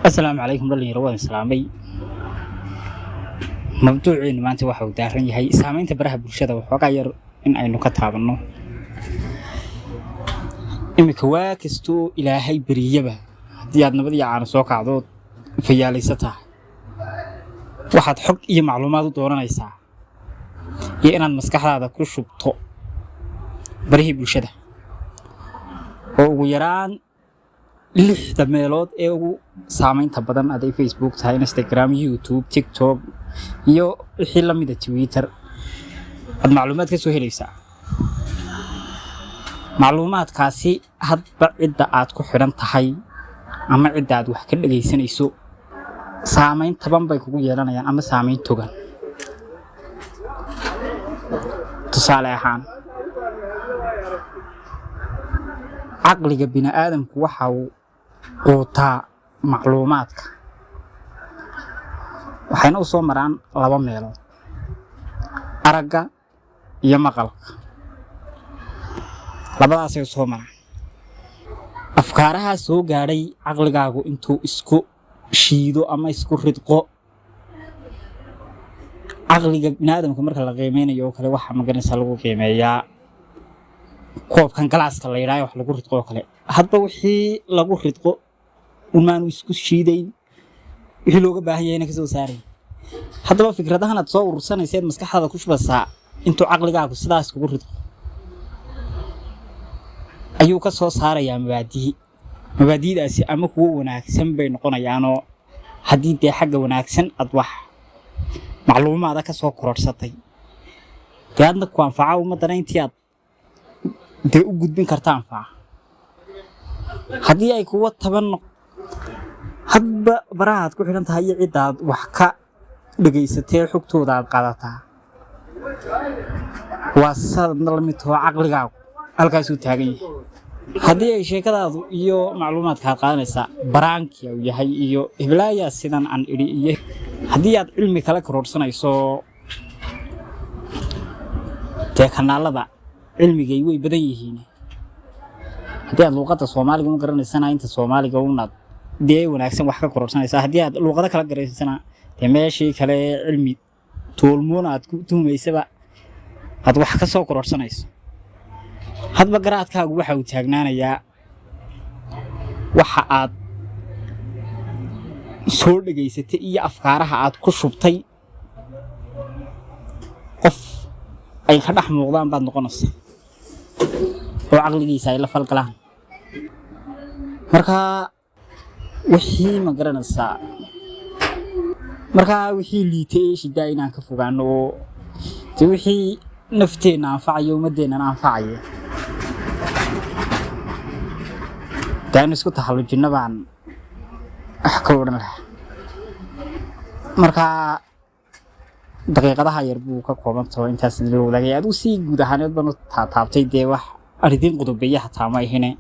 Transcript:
Asalaamu calaykum dhalinyaro, waan salaamay. Mawduuceenu maanta waxa uu daaran yahay saameynta baraha bulshada, waxoogaa yar in aynu ka taabanno. Iminka waa kastoo Ilaahay beriyaba, haddii aad nabad iyo caano soo kacdood fayaalaysa tahay, waxaad xog iyo macluumaad u dooranaysaa iyo inaad maskaxdaada ku shubto barihii bulshada, oo ugu yaraan 6da meelood ee ugu saameynta badan, hadday Facebook tahay, Instagram, YouTube, TikTok iyo wixii lamida, Twitter, aad macluumaad ka soo helaysaa. Macluumaadkaasi hadba cidda aad ku xidhan tahay ama cidda aad wax ka dhegaysanayso saameyn taban bay kugu yeelanayaan ama saameyn togan. Tusaale ahaan, caqliga bini aadamku waxa uu quutaa macluumaadka, waxayna u soo maraan laba meelood: aragga iyo maqalka. Labadaasay u soo maraan. Afkaarahaa soo gaadhay caqligaagu intuu isku shiido ama isku ridqo, caqliga biniaadamka marka la qiimeynayo oo kale, waxa magaranaysaa lagu qiimeeyaa koobkan galaaska la yidhaayo wax lagu ridqo oo kale. Hadba wixii lagu ridqo umaanu isku shiidayn, wixii looga baahan yahayna ka soo saaray. Haddaba fikradahan aad soo urursanayseed maskaxdaada ku shubaysaa, intuu caqligaagu sidaas kugu ridqo ayuu ka soo saarayaa mabaadi'i. Mabaadi'daasi ama kuwo wanaagsan bay noqonayaanoo haddii dee xagga wanaagsan aad wax macluumaada ka soo kororhsatay, dee aadna ku anfaca, ummaddana intii aad dee u gudbin karta anfaca. Haddii ay kuwo taban, hadba baraha aad ku xidhan tahay iyo cidda aad wax ka dhegaysatee xogtooda aad qaadataa waa sadna la mid taho, caqligaagu halkaasuu taagan yahay. Haddii ay sheekadaadu iyo macluumaadka aad qaadanaysaa baraanki uu yahay iyo hiblaayaa sidan aan idhi, iyo haddii aad cilmi kala karoorhsanayso, dee kanaalada cilmigay way badan yihiin. Haddii aad luuqadda Soomaaliga u garanaysana, inta Soomaaliga unaad dee wanaagsan wax ka kororsanaysaa. Haddii aad luuqado kala garaysana, dee meeshii kale cilmi tuulmuun aad ku tuhumaysaba aad wax ka soo kororsanayso. Hadba garaadkaagu waxa uu taagnaanayaa waxa aad soo dhegaysatay iyo afkaaraha aad ku shubtay. Qof ay ka dhex muuqdaan baad noqonaysaa oo caqligiisa ay la falgalaan. Markaa wixii ma garanaysaa, markaa wixii liitay ee shidaa inaan ka fogaano, oo dee wixii nafteenna anfacaya, ummaddeennana anfacaya, dee aynu isku taxallujinno baan wax ka odhan lahaa. Markaa daqiiqadaha yar buu ka koobantaho intaas la wadaagay. Adigu si guud ahaaneed baan u taataabtay, dee wax aan idiin qodobeeye hataa ma ahine.